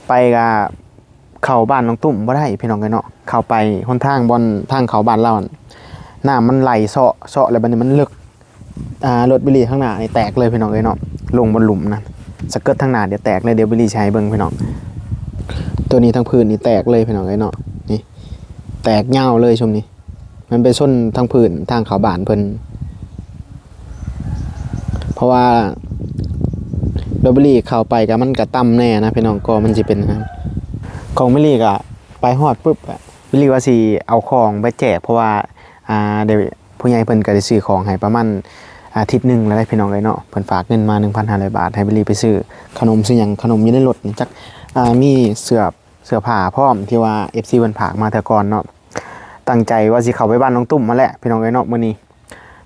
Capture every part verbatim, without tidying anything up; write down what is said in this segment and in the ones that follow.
ไปก็เข้าบ้านน้องตุ้มบ่ได้พี่น้องเอ้ยเนาะ เข้าไปหนทางบ่อนทางเข้าบ้านลาวหั่น น้ำมันไหลเซาะเซาะแล้วบัดนี้มันเลิก อ่า รถบิลลี่ข้างหน้านี่แตกเลยพี่น้องเอ้ยเนาะ ลงบ่อนหลุมนะ สะเกิดทางหน้าเดี๋ยวแตกเลย เดี๋ยวบิลลี่สิให้เบิ่งพี่น้อง ตัวนี้ทั้งพื้นนี่แตกเลยพี่น้องเอ้ยเนาะ นี่ แตกยาวเลยช่วงนี้ มันไปชนทางพื้นทางเข้าบ้านเพิ่น เพราะว่ารถบิลลี่เข้าไปก็มันก็ต่ำแน่นะพี่น้อง ก็มันสิเป็น ของบิลลี่ก็ไปฮอดปุ๊บอะ บิลลี่ว่าสิเอาของไปแจก เพราะว่า อ่า เดี๋ยวผู้ใหญ่เพิ่นก็ได้ซื้อของให้ประมาณอาทิตย์หนึ่งแล้วเด้พี่น้องเอ้ยเนาะ เพิ่นฝากเงินมา หนึ่งพันห้าร้อยบาท ให้บิลลี่ไปซื้อขนมซื้อหยัง ขนมอยู่ในรถนี่จัก อ่า มีเสื้อ เสื้อผ้าพร้อมที่ว่า เอฟซี เพิ่นฝากมาแต่ก่อนเนาะ ตั้งใจว่าสิเข้าไปบ้านน้องตุ้มมาแหละพี่น้องเอ้ยเนาะ มื้อนี้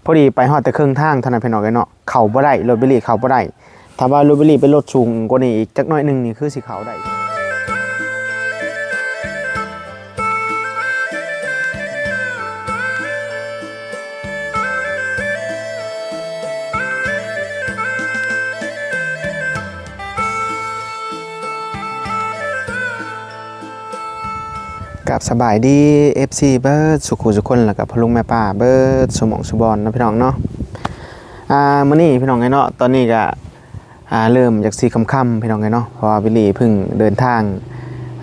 พอดีไปฮอดแต่ครึ่งทางเท่านั้นพี่น้องเอ้ยเนาะ เข้าบ่ได้ รถบิลลี่เข้าบ่ได้ ถ้าว่ารถบิลลี่เป็นรถสูงกว่านี้อีกจักหน่อยหนึ่งนี่คือสิเข้าได้ กับสบายดี เอฟซี เบิดสุขุสุคน แล้วก็พ่อลุงแม่ป้าเบิดสุหม่องสุบอนเนาะพี่น้องเนาะ อ่า มื้อนี้พี่น้องเอ้ยเนาะ ตอนนี้ก็ อ่า เริ่มจากสี่ค่ำๆพี่น้องเอ้ยเนาะ เพราะว่าวิลลี่เพิ่งเดินทาง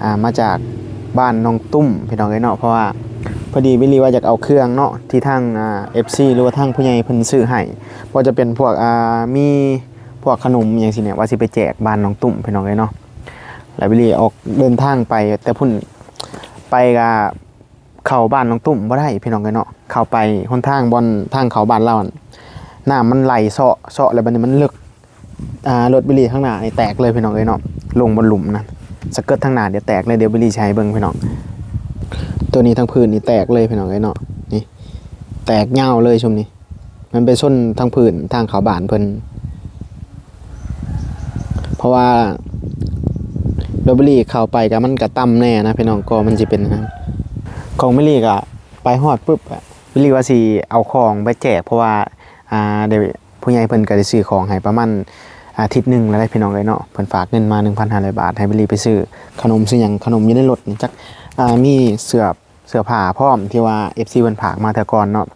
อ่า มาจากบ้านน้องตุ้มพี่น้องเอ้ยเนาะ เพราะว่าพอดีวิลลี่ว่าอยากเอาเครื่องเนาะ ที่ทาง อ่า เอฟซี หรือว่าทางผู้ใหญ่เพิ่นซื้อให้ บ่ว่าจะเป็นพวก อ่า มีพวกขนมอย่างซี้เนี่ย ว่าสิไปแจกบ้านน้องตุ้มพี่น้องเอ้ยเนาะ แล้ววิลลี่ออกเดินทางไป แต่พุ่นไปก็เข้าบ้านน้องตุ้มบ่ได้พี่น้องเอ้ยเนาะ เข้าไปหนทางบ่อนทางเข้าบ้านลาวหั่น น้ำมันไหลเซาะเซาะแล้วบัดนี้มันเลิก อ่า รถบิลลี่ข้างหน้านี่แตกเลยพี่น้องเอ้ยเนาะ ลงบ่อนหลุมนะ สะเกิดทางหน้าเดี๋ยวแตกเลย เดี๋ยวบิลลี่สิให้เบิ่งพี่น้อง ตัวนี้ทั้งพื้นนี่แตกเลยพี่น้องเอ้ยเนาะ นี่ แตกยาวเลยช่วงนี้ มันไปชนทางพื้นทางเข้าบ้านเพิ่น เพราะว่ารถบิลลี่เข้าไปก็มันก็ต่ำแน่นะพี่น้อง ก็มันสิเป็น ของบิลลี่ก็ไปฮอดปุ๊บอะ บิลลี่ว่าสิเอาของไปแจก เพราะว่า อ่า เดี๋ยวผู้ใหญ่เพิ่นก็ได้ซื้อของให้ประมาณอาทิตย์หนึ่งแล้วเด้พี่น้องเอ้ยเนาะ เพิ่นฝากเงินมา หนึ่งพันห้าร้อยบาท ให้บิลลี่ไปซื้อขนมซื้อหยัง ขนมอยู่ในรถนี่จัก อ่า มีเสื้อ เสื้อผ้าพร้อมที่ว่า เอฟซี เพิ่นฝากมาแต่ก่อนเนาะ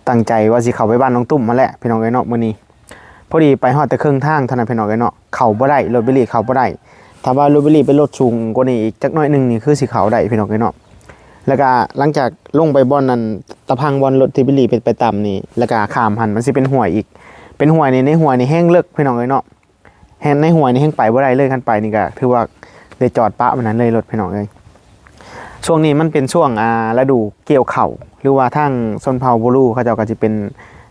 ตั้งใจว่าสิเข้าไปบ้านน้องตุ้มมาแหละพี่น้องเอ้ยเนาะ มื้อนี้ พอดีไปฮอดแต่ครึ่งทางเท่านั้นพี่น้องเอ้ยเนาะ เข้าบ่ได้ รถบิลลี่เข้าบ่ได้ ถ้าว่ารถบิลลี่เป็นรถสูงกว่านี้อีกจักหน่อยหนึ่งนี่คือสิเข้าได้พี่น้องเอ้ยเนาะ แล้วก็หลังจากลงไปบ่อนนั้น ตะพังบ่อนรถที่บิลลี่ไป ไปต่ำนี่ แล้วก็ข้ามหั่นมันสิเป็นห้วยอีก เป็นห้วยนี่ ในห้วยนี่แฮงเลิกพี่น้องเอ้ยเนาะ แฮง ในห้วยนี่แฮงไปบ่ได้เลย คันไปนี่ก็ถือว่าได้จอดปะมันนั้นเลยรถพี่น้องเอ้ย ช่วงนี้มันเป็นช่วง อ่า ฤดูเกี่ยวข้าว หรือว่าทางชนเผ่าบูรูเขาเจ้าก็สิเป็น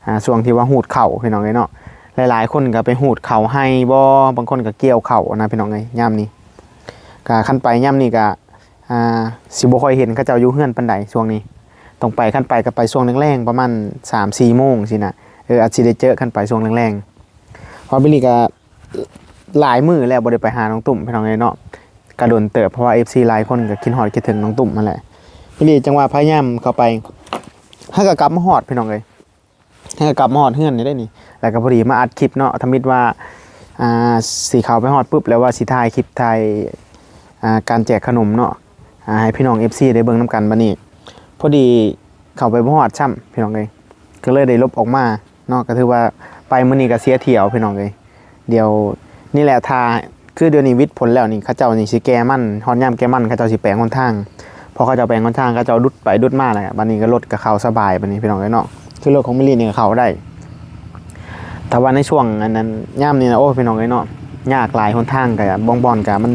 อ่า ช่วงที่ว่าฮูดข้าวพี่น้องเอ้ยเนาะ หลายๆคนก็ไปฮูดข้าวไฮ่บ่ บางคนก็เกี่ยวข้าวนะพี่น้องเอ้ย ยามนี้ ก็คันไปยามนี้ก็ อ่า สิบ่ค่อยเห็นเขาเจ้าอยู่เฮือนปานใดช่วงนี้ ต้องไป คันไปก็ไปช่วงแลงๆ ประมาณสามสี่โมงซี้นะ เออ อาจสิได้เจอคันไปช่วงแลงๆ เพราะบิลลี่ก็หลายมื้อแล้วบ่ได้ไปหาน้องตุ้มพี่น้องเอ้ยเนาะ ก็โดนเติบ เพราะว่า เอฟซี หลายคนก็คิดฮอดคิดถึงน้องตุ้มนั่นแหละ บิลลี่จั่งว่าพยายามเข้าไป หากะกลับมาฮอดพี่น้องเอ้ย หากะกลับมาฮอดเฮือนนี่ได้นี่ แล้วก็พอดีมาอัดคลิปเนาะ ทำอิดว่า อ่า สิเข้าไปฮอดปุ๊บ แล้วว่าสิถ่ายคลิปถ่าย อ่า การแจกขนมเนาะ อ่า ให้พี่น้อง เอฟซี ได้เบิ่งนำกันบัดนี้ พอดีเข้าไปบ่ฮอดซ้ำพี่น้องเอ้ย ก็เลยได้ลบออกมาเนาะ ก็ถือว่าไปมื้อนี้ก็เสียเที่ยวพี่น้องเอ้ย เดี๋ยวนี่แหละ ถ้า คือเดี๋ยวนี้หวิดฝนแล้วนี่ เขาเจ้านี่สิแก่มัน ฮอดยามแก่มัน เขาเจ้าสิแปลงหนทาง พอเขาเจ้าแปลงหนทาง เขาเจ้าดุดไปดุดมาแล้ว บัดนี้ก็รถก็เข้าสบายบัดนี้พี่น้องเอ้ยเนาะ คือรถของบิลลี่นี่ก็เข้าได้ แต่ว่าในช่วงอันนั้น ยามนี้นะ โอ้ พี่น้องเอ้ยเนาะ ยากหลาย หนทางก็บางบ่อนก็มัน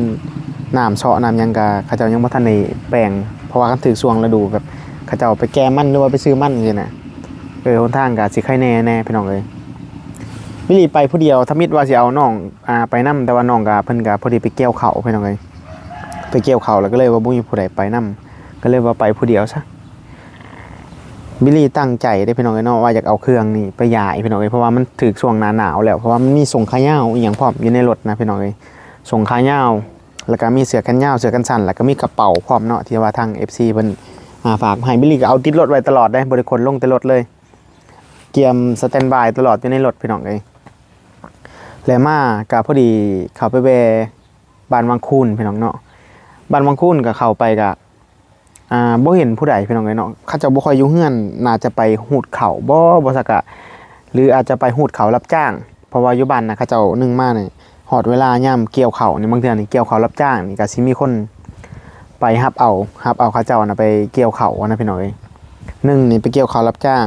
น้ำเซาะน้ำหยังก็ เขาเจ้ายังบ่ทันได้แปลง เพราะว่าคันถืกช่วงฤดูแบบ เขาเจ้าไปแก่มันหรือว่าไปซื้อมันจั่งซี้นะ เออ หนทางก็สิไคแน่แน่พี่น้องเอ้ย บิลลี่ไปผู้เดียว ทำอิดว่าสิเอาน้อง อ่า ไปนำ แต่ว่าน้องก็ เพิ่นก็พอดีไปเกี่ยวข้าวพี่น้องเอ้ย ไปเกี่ยวข้าวแล้วก็เลยว่าบ่มีผู้ใดไปนำ ก็เลยว่าไปผู้เดียวซะ บิลลี่ตั้งใจเด้พี่น้องเอ้ยเนาะ ว่าอยากเอาเครื่องนี่ไปย้ายพี่น้องเอ้ย เพราะว่ามันถืกช่วงหน้าหนาวแล้ว เพราะว่ามันมีส่งขายาวอีหยังพร้อมอยู่ในรถนะพี่น้องเอ้ย ส่งขายาว แล้วก็มีเสื้อแขนยาว เสื้อแขนสั้น แล้วก็มีกระเป๋าพร้อมเนาะ ที่ว่าทาง เอฟซี เพิ่น อ่า ฝากมาให้ บิลลี่ก็เอาติดรถไว้ตลอดเด้ บ่ได้ขนลงแต่รถเลย เกียมสแตนด์บายตลอดอยู่ในรถพี่น้องเอ้ย แล้วมาก็พอดีเข้าไปแวะ บ้านวังคูนพี่น้องเนาะ บ้านวังคูนก็เข้าไปก็ อ่า บ่เห็นผู้ใดพี่น้องเอ้ยเนาะ เขาเจ้าบ่ค่อยอยู่เฮือน น่าจะไปฮูดข้าวบ่ บ่ซักกะ หรืออาจจะไปฮูดข้าวรับจ้าง เพราะว่าอยู่บ้านน่ะเขาเจ้านึ่งมานี่ ฮอดเวลายามเกี่ยวข้าวนี่ บางเทื่อนี่เกี่ยวข้าวรับจ้างนี่ก็สิมีคนไปรับเอา รับเอาเขาเจ้าน่ะไปเกี่ยวข้าวนะพี่น้องเอ้ย หนึ่งนี่ไปเกี่ยวข้าวรับจ้าง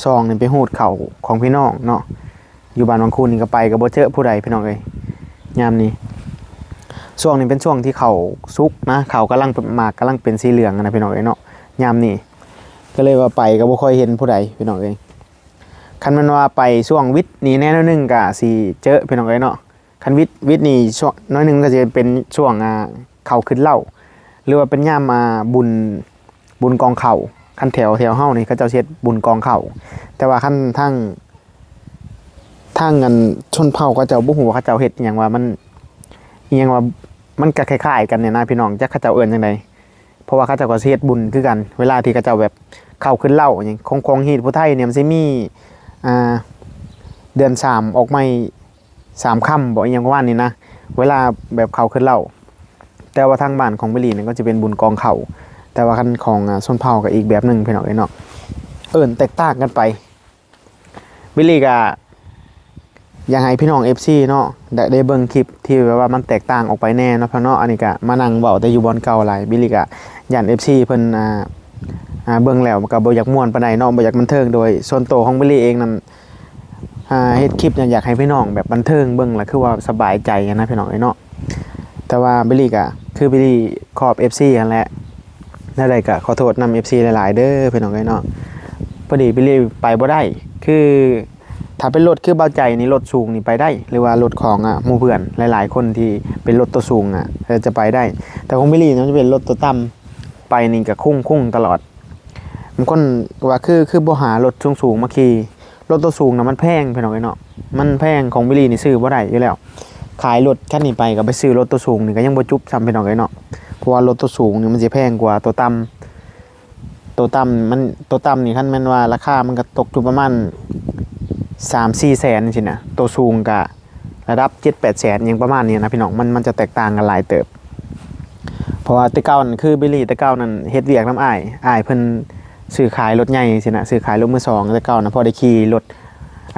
สองนี่ไปฮูดข้าวของพี่น้องเนาะ อยู่บ้านวังคูนนี่ก็ไปก็บ่เจอผู้ใดพี่น้องเอ้ย ยามนี้ ช่วงนี้เป็นช่วงที่ข้าวสุกนะ ข้าวกำลัง หมากกำลังเป็นสีเหลืองนะพี่น้องเอ้ยเนาะ ยามนี้ ก็เลยว่าไปก็บ่ค่อยเห็นผู้ใดพี่น้องเอ้ย คันแม่นว่าไปช่วงวิทย์นี่แน่นอนหนึ่งก็สิเจอพี่น้องเอ้ยเนาะ คันวิทย์ วิทย์นี่ช่วงน้อยหนึ่งก็จะเป็นช่วง อ่า ข้าวขึ้นเล้า หรือว่าเป็นยาม อ่า บุญ บุญกองข้าว คันแถว แถวเฮานี่เขาเจ้าสิเฮ็ดบุญกองข้าว แต่ว่าคันทาง ทางอันชนเผ่าเขาเจ้าบ่ฮู้ว่าเขาเจ้าเฮ็ดอิหยังว่ามัน อิหยังว่า มันก็คล้ายๆกันเนี่ยนะพี่น้อง จักเขาเจ้าเอิ้นจั่งใด เพราะว่าเขาเจ้าก็สิเฮ็ดบุญคือกัน เวลาที่เขาเจ้าแบบข้าวขึ้นเล้าอิหยัง ของ ของฮีตผู้ไทยเนี่ยมันสิมี อ่า เดือนสามออกใหม่สามค่ำบ่ อิหยังประมาณนี้นะ เวลาแบบข้าวขึ้นเล้า แต่ว่าทางบ้านของบิลลี่เนี่ยก็จะเป็นบุญกองข้าว แต่ว่าคันของ อ่า ชนเผ่าก็อีกแบบหนึ่งพี่น้องเอ้ยเนาะ เอิ้นแตกต่างกันไป บิลลี่ก็อยากให้พี่น้อง เอฟซี เนาะ ได้ ได้เบิ่งคลิปที่แบบว่ามันแตกต่างออกไปแน่เนาะพี่น้องเนาะ อันนี้ก็มานั่งเว้าแต่อยู่บ่อนเก่าหลาย บิลลี่ก็ย้าน เอฟซี เพิ่น อ่า อ่า เบิ่งแล้วก็บ่อยากม่วนปานใดเนาะ บ่อยากบันเทิง โดยส่วนตัวของบิลลี่เองนั่น อ่า เฮ็ดคลิปเนี่ยอยากให้พี่น้องแบบบันเทิงเบิ่งแล้วคือว่าสบายใจนะพี่น้องเอ้ยเนาะ แต่ว่าบิลลี่ก็คือบิลลี่ขอบ เอฟซี นั่นแหละ แนวใดก็ขอโทษนำ เอฟซี หลายๆ เด้อพี่น้องเอ้ยเนาะ พอดีบิลลี่ไปบ่ได้ คือถ้าเป็นรถคือเบาใจนี่รถสูงนี่ไปได้ หรือว่ารถของ อ่ะ หมู่เพื่อนหลายๆ คนที่เป็นรถตัวสูง อ่ะ เออ จะไปได้ แต่ของบิลลี่นี่มันจะเป็นรถตัวต่ำ ไปนี่ก็คุ้งๆ ตลอด บางคนว่าคือ คือบ่หารถสูงๆ มาขี่ รถตัวสูงน่ะมันแพงพี่น้องเอ้ยเนาะ มันแพง ของบิลลี่นี่ซื้อบ่ได้อยู่แล้ว ขายรถคันนี้ไปก็ไปซื้อรถตัวสูงนี่ก็ยังบ่จุบซ้ำพี่น้องเอ้ยเนาะ เพราะว่ารถตัวสูงนี่มันสิแพงกว่าตัวต่ำ ตัวต่ำมัน ตัวต่ำนี่คันแม่นว่าราคามันก็ตกอยู่ประมาณสามสี่แสนจั่งซี้นะ ตัวสูงก็ระดับเจ็ดแปดแสนอิหยังประมาณนี้นะพี่น้อง มัน มันจะแตกต่างกันหลายเติบ เพราะว่าแต่เก่านั่นคือบิลลี่แต่เก่านั่นเฮ็ดเวียกนำอ้าย อ้ายเพิ่นซื้อขายรถใหญ่จั่งซี้นะ ซื้อขายรถมือสอง แต่เก่านะพอได้ขี่รถ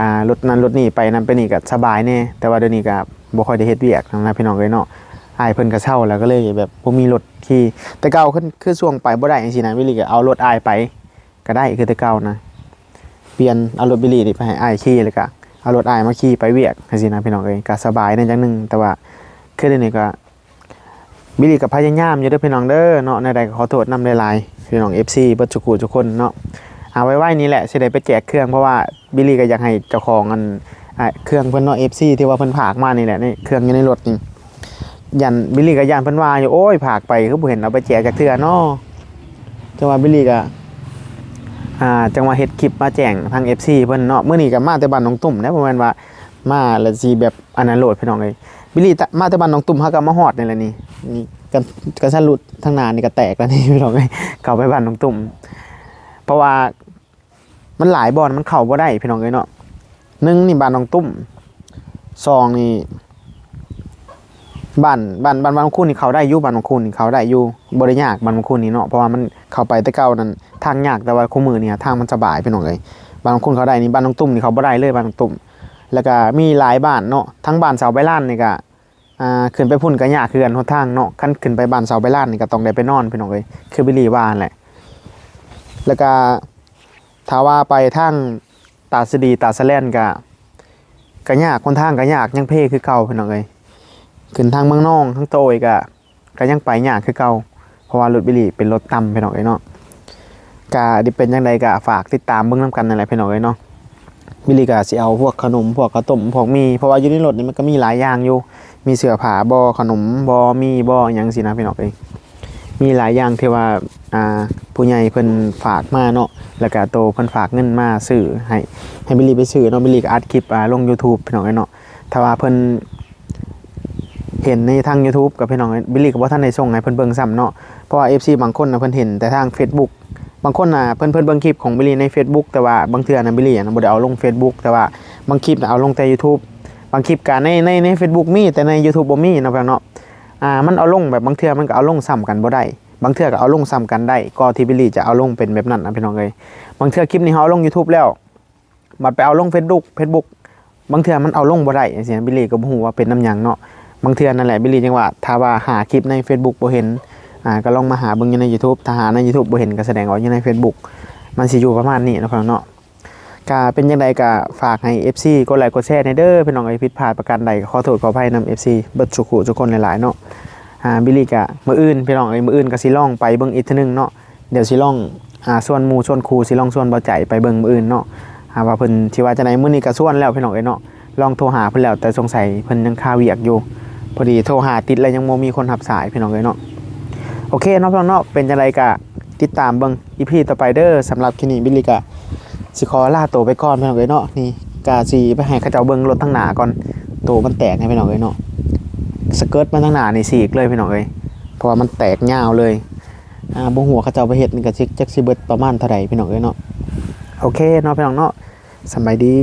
อ่า รถนั้นรถนี้ไปนั่นไปนี่ก็สบายแน่ แต่ว่าเดี๋ยวนี้ก็บ่ค่อยได้เฮ็ดเวียกนะพี่น้องเอ้ยเนาะ อ้ายเพิ่นก็เฒ่าแล้วก็เลยแบบบ่มีรถขี่ แต่เก่าคือ คือช่วงไปบ่ได้จั่งซี้นะ บิลลี่ก็เอารถอ้ายไปก็ได้คือแต่เก่านะ เปลี่ยนเอารถบิลลี่นี่ไปให้อ้ายขี่ แล้วก็เอารถอ้ายมาขี่ไปเวียกจั่งซี้นะพี่น้องเอ้ย ก็สบายแน่จังหนึ่ง แต่ว่าคือเดี๋ยวนี้ก็ บิลลี่ก็พยายามอยู่เด้อพี่น้องเด้อเนาะ แนวใดก็ขอโทษนำหลายๆ พี่น้อง เอฟซี เบิดทุกคู่ทุกคนเนาะ เอาไว้ๆ นี่แหละสิได้ไปแจกเครื่อง เพราะว่าบิลลี่ก็อยากให้เจ้าของอัน อ่ะ เครื่องเพิ่นเนาะ เอฟซี ที่ว่าเพิ่นฝากมานี่แหละ นี่เครื่องอยู่ในรถนี่ ย้าน บิลลี่ก็ย้านเพิ่นว่าอยู่ โอ้ย ฝากไปคือบ่เห็นเอาไปแจกจักเทื่อเนาะ จังว่าบิลลี่ก็ อ่า จังว่าเฮ็ดคลิปมาแจ้งทาง เอฟซี เพิ่นเนาะ มื้อนี้ก็มาแต่บ้านน้องตุ้มนะ บ่แม่นว่ามาแล้วสิแบบอันนั้นโลดพี่น้องเอ้ย บิลลี่ตะ มาแต่บ้านน้องตุ้ม เฮาก็มาฮอดนี่แหละนี่ นี่กัน กันสั่นหลุดทางหน้านี่ก็แตกแล้วนี่พี่น้องเอ้ย เข้าไปบ้านน้องตุ้ม เพราะว่ามันหลายบ่อน มันเข้าบ่ได้พี่น้องเอ้ยเนาะ หนึ่งนี่บ้านน้องตุ้ม สองนี่ บ้าน บ้าน บ้าน บ้านน้องคูนนี่เข้าได้อยู่ บ้านน้องคูนนี่เข้าได้อยู่ บ่ได้ยากบ้านน้องคูนนี่เนาะ เพราะว่ามันเข้าไปแต่เก่านั่นทางยาก แต่ว่าคุมื้อนี่ทางมันสบายพี่น้องเอ้ย บ้านน้องคูนเข้าได้นี่ บ้านน้องตุ้มนี่เข้าบ่ได้เลย บ้านน้องตุ้ม แล้วก็มีหลายบ้านเนาะ ทั้งบ้านเสาใบลานนี่ก็ อ่า ขึ้นไปพุ้นก็ยากคือกันหนทางเนาะ คันขึ้นไปบ้านเสาใบลานนี่ก็ต้องได้ไปนอนพี่น้องเอ้ย คือบิลลี่ว่าหั่นแหละ แล้วก็ถ้าว่าไปทางตาดสะดี ตาดสะแลนก็ ก็ยาก หนทางก็ยาก ยังเพคือเก่าพี่น้องเอ้ย ขึ้นทางเมืองนอง ทางโตยก็ ก็ยังไปยากคือเก่า เพราะว่ารถบิลลี่เป็นรถต่ำพี่น้องเอ้ยเนาะ ก็สิเป็นจั่งใดก็ฝากติดตามเบิ่งนำกันนั่นแหละพี่น้องเอ้ยเนาะ บิลลี่ก็สิเอาพวกขนม พวกข้าวต้ม พวกมี เพราะว่าอยู่ในรถนี่มันก็มีหลายอย่างอยู่ มีเสื้อผ้าบ่ ขนมบ่ มีบ่ อิหยังซี้นะพี่น้องเอ้ย มีหลายอย่างที่ว่า อ่า ผู้ใหญ่เพิ่นฝากมาเนาะ แล้วก็โตเพิ่นฝากเงินมาซื้อให้ ให้บิลลี่ไปซื้อเนาะ บิลลี่ก็อัดคลิป อ่า ลง YouTube พี่น้องเอ้ยเนาะ ถ้าว่าเพิ่น เห็นในทาง YouTube กับพี่น้อง บิลลี่ก็บ่ทันได้ส่งให้เพิ่นเบิ่งซ้ำเนาะ เพราะว่า เอฟซี บางคนน่ะเพิ่นเห็นแต่ทาง Facebook บางคนน่ะเพิ่น เพิ่นเบิ่งคลิปของบิลลี่ใน Facebook แต่ว่าบางเทื่อน่ะบิลลี่น่ะบ่ได้เอาลง Facebook แต่ว่าบางคลิปน่ะเอาลงแต่ YouTube บางคลิปก็ใน ใน ใน Facebook มี แต่ใน YouTube บ่มีเนาะพี่น้องเนาะ อ่ามันเอาลงแบบบางเทื่อมันก็เอาลงซ้ำกันบ่ได้ บางเทื่อก็เอาลงซ้ำกันได้ ก็ที่บิลลี่จะเอาลงเป็นแบบนั้นนะพี่น้องเอ้ย บางเทื่อคลิปนี้เฮาเอาลง YouTube แล้ว บัดไปเอาลง Facebook Facebook บางเทื่อมันเอาลงบ่ได้จังซี้นะ บิลลี่ก็บ่ฮู้ว่าเป็นนำหยังเนาะ บางเทื่อนั่นแหละ บิลลี่จั่งว่าถ้าว่าหาคลิปใน Facebook บ่เห็น อ่าก็ลองมาหาเบิ่งอยู่ใน YouTube ถ้าหาใน YouTube บ่เห็นก็แสดงว่าอยู่ใน Facebook มันสิอยู่ประมาณนี้เนาะพี่น้องเนาะ ก็เป็นจั่งใดก็ฝากให้ เอฟซี กดไลค์กดแชร์แหน่เด้อพี่น้องเอ้ย ผิดพลาดประการใดก็ขอโทษขออภัยนำ เอฟซี เบิดสุขุทุกคนหลายๆเนาะ อ่าบิลลี่ก็มื้ออื่นพี่น้องเอ้ย มื้ออื่นก็สิลองไปเบิ่งอีกเทื่อนึงเนาะ เดี๋ยวสิลองอ่าชวนหมู่ชวนคู่ สิลองชวนบ่าวใจ๋ไปเบิ่งมื้ออื่นเนาะ อ่าว่าเพิ่นสิว่าจั่งใด มื้อนี้ก็ชวนแล้วพี่น้องเอ้ยเนาะ ลองโทรหาเพิ่นแล้ว แต่สงสัยเพิ่นยังคาเวียกอยู่ พอดีโทรหาติดแล้วยังบ่มีคนรับสายพี่น้องเอ้ยเนาะ โอเคเนาะพี่น้องเนาะ เป็นจั่งใดก็ติดตามเบิ่ง อีพี ต่อไปเด้อ สำหรับคลิปนี้บิลลี่ก็สิขอลาโตไปก่อนพี่น้องเอ้ยเนาะ นี่ก็สิไปให้เขาเจ้าเบิ่งรถทางหน้าก่อน โตมันแตกนะพี่น้องเอ้ยเนาะ สเกิร์ตมันทางหน้านี่ฉีกเลยพี่น้องเอ้ย เพราะว่ามันแตกยาวเลย อ่าบ่ฮู้ว่าเขาเจ้าไปเฮ็ดนี่ก็สิจักสิเบิดประมาณเท่าใดพี่น้องเอ้ยเนาะ โอเคเนาะพี่น้องเนาะ สำบายดี